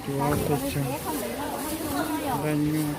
Cua teb chaws, ntaj nyuj.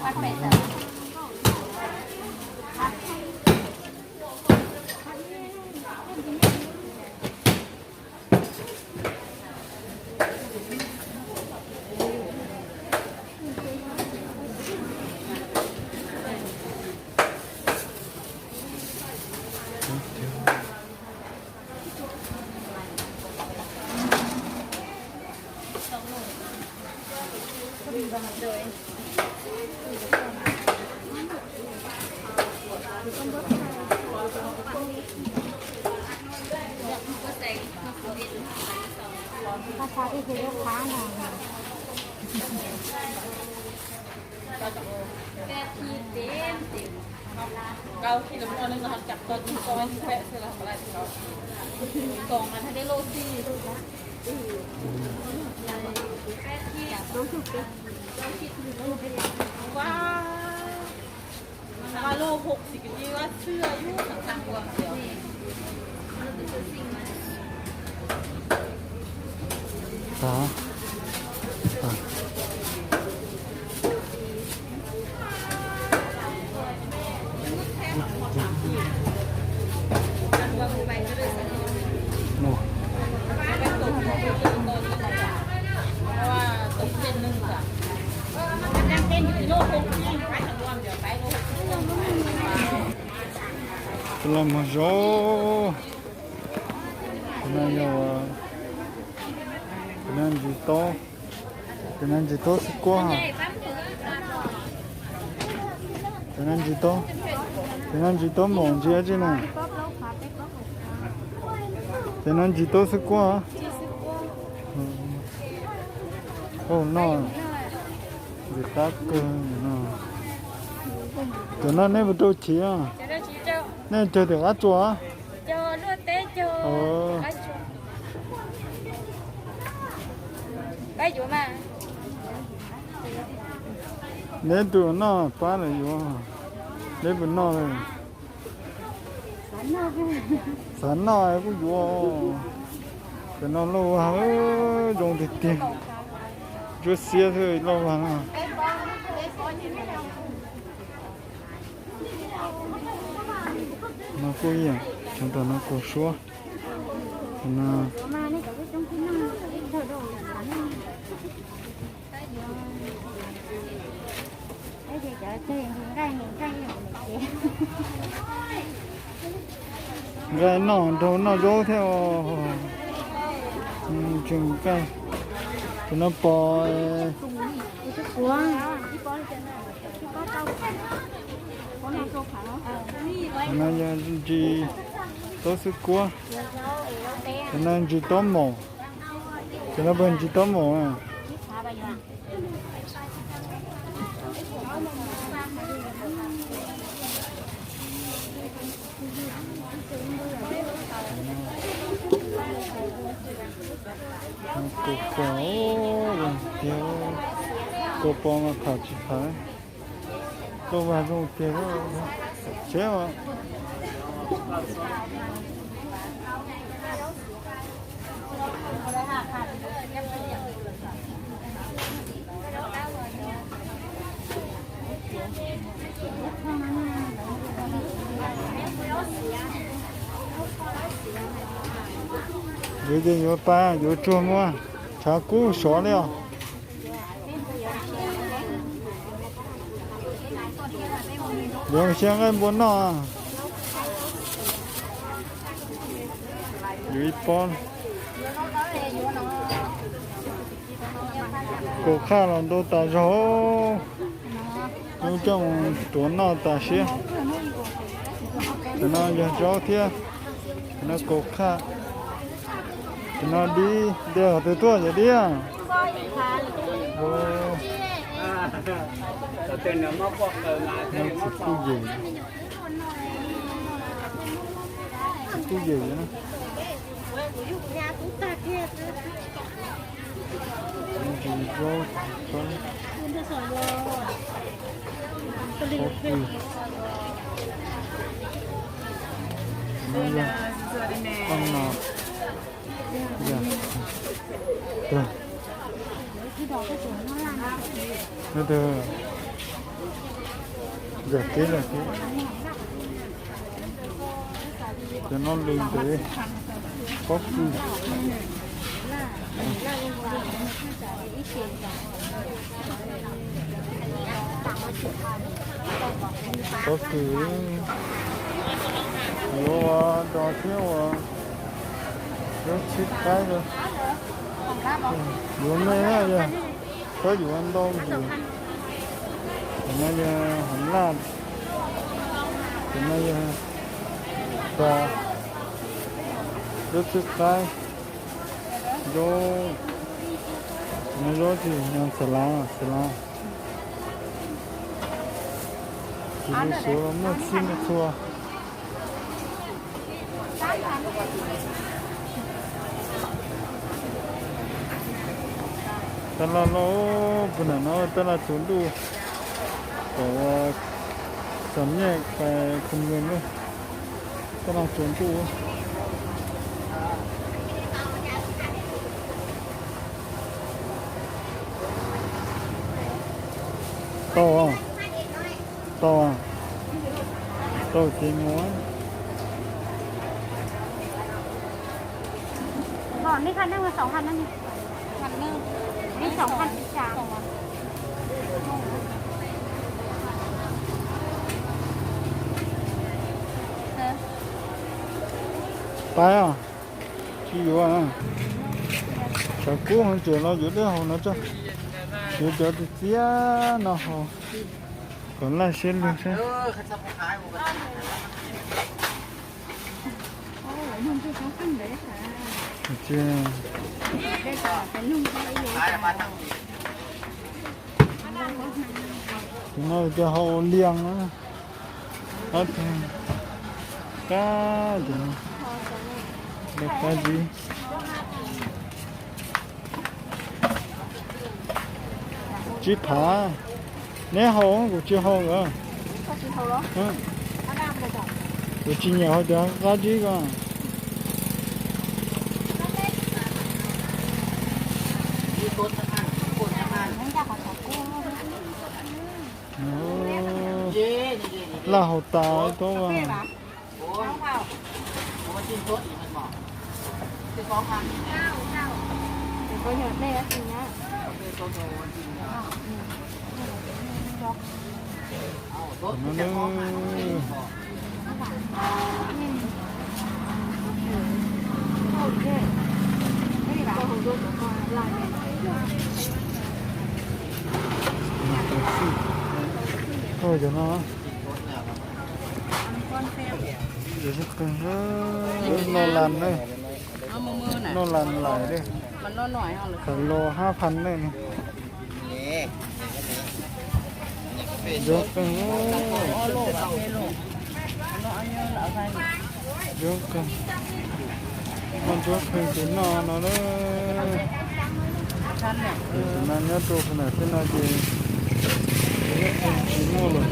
Tus los mog zaub, tus no yog, tus no ntsis taub, tus no ntsis taub xwb kuab. Tus no ntsis taub, tus no ntsis taub maum ntsis dab tsi na. Tus no ntsis taub xwb kuab. Ua noj ntxim qab kawg no. Cov no nej puas rau chiv? Nej cog tim qab tsuas? Neb tus noj pab lawm yuav, neb puas noj? Xav noj kuj yuav. Cov no loj vag, zoo tiag tiag. Ntsuab xiab xwb loj vag no. No kuj ib yam, cov tom no kaus suab. Nqaij noj nrog noj zaub thiab os. Nqaij, tus no pos, tus no yog ntsis taub xwb kuab, tus no ntsis taub maum, tus no puas ntsis taub maum na. Kaus pos, kaus pos mas tham tsis tham. Loj vag zoo tiag, tseeb os. Yuav ces yuav pab, yuav tsuag muab tshav kub sov li os. Yuav xiab nqaij npua noj. Yuav ib pob. Kaus qhaj los ntau tas zog. Lub coj mus tuav noj tas siab. Cov no yog zaub thiab. Cov no kaus qhaj. Cov no dib, dej twg tuaj yog dib? Kuj yem, kuj yem na. Ntsis zaub, pob kws, no yog, no. Yog, yog, yog, yog tib, yog tib. Cov no lws ntev, pob kws. Pob kws yuav ua dos thiab ua lub txhib qaib, yuav me na yog, txhob yuav ntau ntsis. Cov no yog hav laj, cov no yog tos lub txhib qaib, zaub, cov no zaub tsis yog xas lav, xas lav. Tsis lub suav los muaj txhij muaj txhua. Taj laj loj, puag nram no taj laj tsaus ntuj, kom xam nyaj pais Kham Luam na, taj laj tsaus ntuj. Tau, tau, tau ces mus. Pais os, tsis yuav. Tshav kub heev ces los yuav dej haus no tso. Yuav cov txias txias no haus kom laj siab lug thiab. Tus no ces haus ua lias na. Qab, qab, qab zib. Tsib phav. Neb haus, kuv tsis haus lawm. Kuv tsis nyiam haus cov qab zib ko. Laj haus tas tau. Cov no, noj las na, noj las lais li, khawm los hab phav na. Ntsuab qeeg, ntsuab qeeg, muaj ntsuab qeeg ces noj no na. Tus no nyob rau puag nram tej no ces ntsuab qeeg tsis muaj lawm.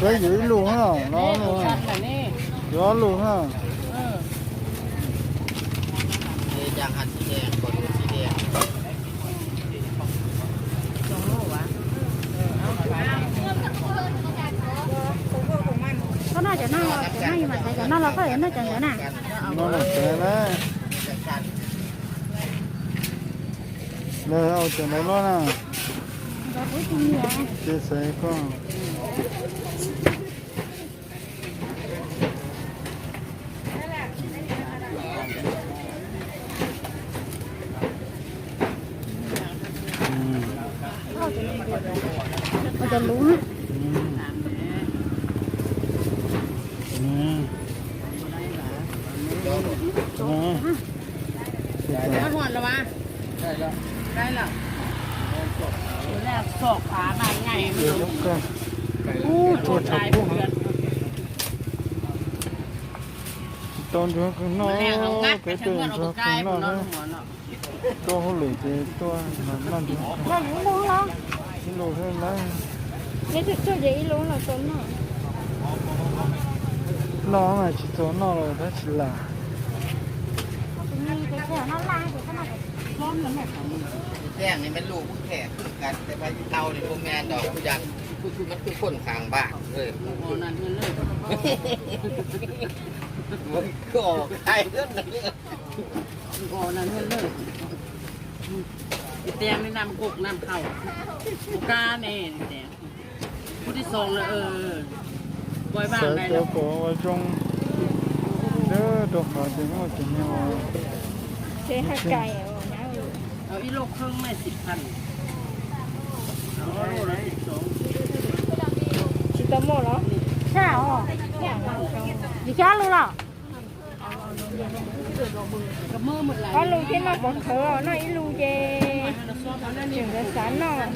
Peb yuav ib lus na, no, yuav ob lus na. Koj noj cov no, cov no mas xaiv cov no los koj yuav noj cov ntawd na. No mas xaiv na. Los au cov ntawd los na. Ces xaiv koj. Ua cov lub na. Ub, tsuag tshav kub heev. Noj ntsuag kawg no, peb tej noj kawg no na. Tuaj hauj lwm ces tuaj noj ntsuag. Ib lus thiab lawm. Nej tuaj txog ces ib lus los tau noj. Noj mas tsis txaus noj los tab tsis lam. Tes naj koj naj khaus, kab ne, ua ib txhais cov kom ua zoo, rau qhov tias muaj cov niag ib lub kheeb mas xim phan, tsis tau muaj los, yus xyob lus los. Ob lus thiab noj pov khawv, noj ib lus ces tseem xav xav noj.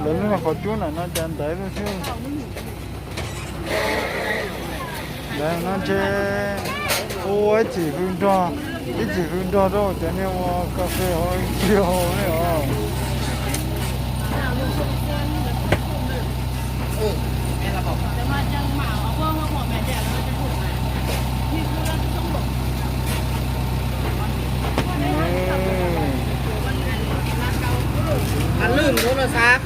Lawv lub qhov cub ntawm no cas ntawd lub xwb. Ntawd no ntshe ua ib txhis hws nrog, ib txhis hws nrog rau cov niag ua kas fes hauv tsis hauv ne os. Lwj nrho los xav.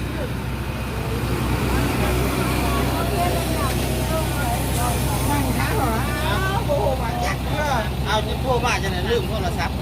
Tsis phuaj maj, lwj nrho los xav.